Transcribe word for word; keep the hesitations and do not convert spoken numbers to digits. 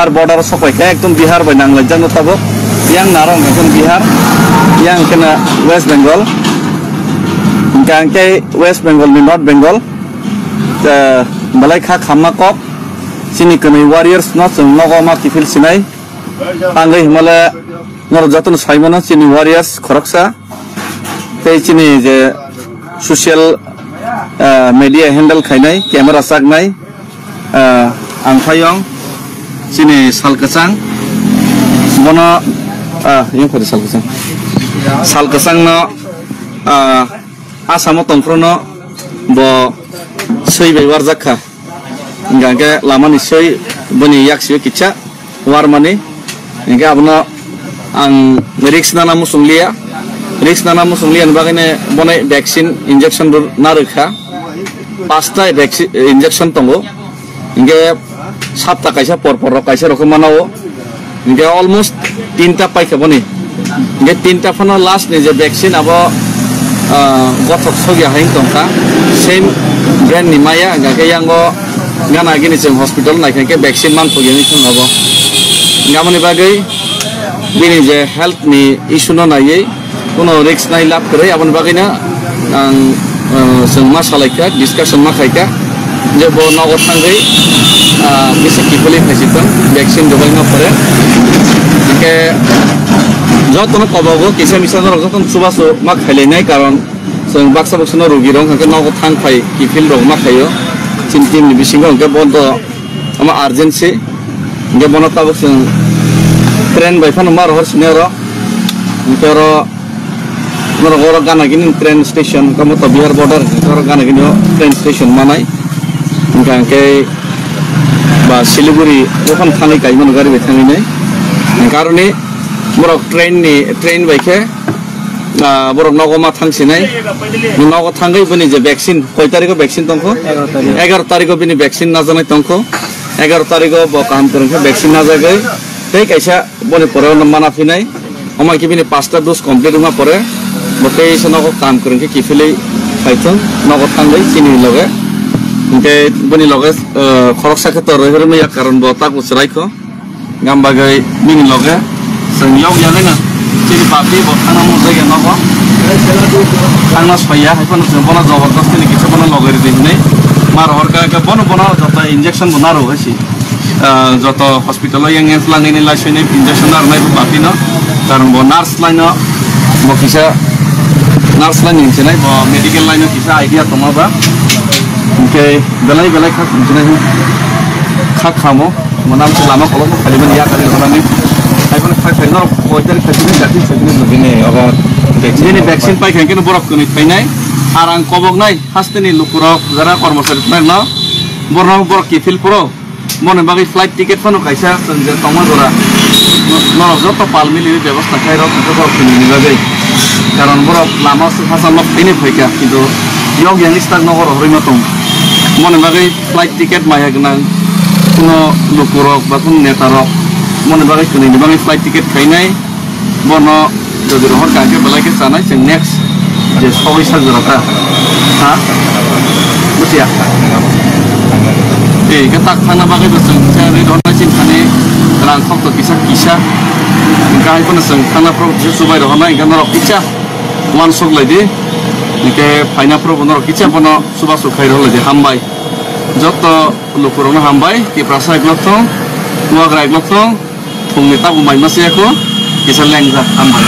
Border o sokpai khe ekdom Bihar bai nanglaijak no tabuk. Yang narong ekdom Bihar, yang khe na West Bengal. Hingke ang khe West Bengal ni North Bengal. Eh, belai kha khamma kok. Chini kwnwi warriors no chwng nogo ma kiphil sinai. Tangwi himale norok jotono sai mano chini warriors khoroksa. Tei chini je social, ah, media handle khainai, camera chaknai, ah, ang phayong chini sal kwchang. Bono, ah, yang khori sal kwchang. Sal kwchang no, ah, Asamo tongphrono bo swi bai warjak kha. Hingkha khe lamani swi boni yaksio kisa warmani. Hingkhe abono ang risk nana muchung liya. Risk nana muchung liya ni bagwi ne bono vaccine injection rw-, narwkha. Pasta vaccine, injection tongo. Hingkhe sapta kaisa por por rok kaisa rok khe mana o. Hingke almost tinta paikha boni. Hingke tinta phano last ni je vaccine abo, ah, gothok sogya hai tongkha. Same brand ni maya, hingke yango gana gini chwng hospital naikha hingke vaccine man thokya wngwi thang abo. Hingke aboni bagwi bini je health ni issue no naiwi, Kuno risk nai lab kwrwi, aboni bagwino ang, uh, chwng ma salaikha, discussion ma khaikha, je bo nogo thangwi, uh, bisi kiphilwi phaisitwng, vaccine rwbaima pore. Hingkhe jotono kobogo kisa misa norok jotono chubachu ma khailainai, karon chwng baksa baksa no rugi rok hwnkhe nogo thang phai kiphil rok ma khaio. Chini team ni bisingo hwnkhe bo to Omo urgent se. Hingke bono tabuk chwng train bai phano ma rohor sini oro. Hingke oro norok oro gana gini train station, hingke omo to Bihar border, hingke oro gana gini o train station manai. Hingke hingke ba Siliguri o phano thangwi kai mano gari bai thangwi nai. Hingke aroni borok train ni, train bai khe, ah, borok nogo ma thang sinai. Nogo thangwi bini je vaccine, koi tarikh o vaccine tongkho? Egaroh tarikh. Egaroh tarikh o bini vaccine najaknai tongkho. Egaroh tarikh o bo kaham kwrwng khe vaccine najagwi tei kaisa boni pore no mana phinai. Omo khe bini pasta dose complete wngma pore bo tei se nogo kaham kwrwng khe kiphilwi phaithwng nogo thangwi chini loge. Hingke boni loge, eh, khoroksa khe to rohormaya karon bo taku chwraikho. Gam bagwi bini loge chwng yok ya le na. Chini papi bo thangna mung jagya nogo. Thangna soya, hai phano chwng bono jabardasti ni kisa bono loge ridi hinwi. Mar hor ka, ka bono, bono joto injection bo naro hai si. Ah, joto hospital o yang yang lang ini lai soinai injection naro nai bo papi no. Karon bo nurse line no bo kisa nurse line ni hinwi nai bo medical line no kisa idea tongma ba. Hingke belai belai kha hinwi nai kha khamo. Mwnam se lama kolokma khali mani ya kali rwmani. Hai phano khai khai no koi tarik khai sini jati sini lugini obo vaccine. Bini vaccine pai khai keno borok kwnwi thainai. Ar ang koboknai hasteni lukurok jara kormochari thainai no. Borno borok kiphil phuru. Moni bagwi flight ticket phano kaisa chwng je tongma jora. Norok joto pal mili bebostha khai rok borok kwnwi ni bagwi. Karon borok lama se hasa nok tini phaikha kintu yok yang istak nokho rohorwi ma tong. Moni bagwi flight ticket maya gwnang, kuno lukurok ba kuno netarok moni bagwi kwnwi ni bagwi flight ticket khainai, bono jodi rohor kha khe belai khe chanai chwng next je sogwi sak jora ta, ha? Bujiya? Tei khe tak thangna bagwi bo chwng khe rwi rohornai chini thani rang khok to kisa kisa, hingkhe hai phano chwng thangna phuru kisa chubai rohornai, hingkhe norok kisa uansuk lai di, hingkhe phaina phuru bo norok kisa bono chubachu khai rohor lai di, hambai. Joto lukurokno hambai, Tiprasa eglok thung, Bubagra eglok thung, phungni tabuk mai masa yakho, kisa lengjak, hambai.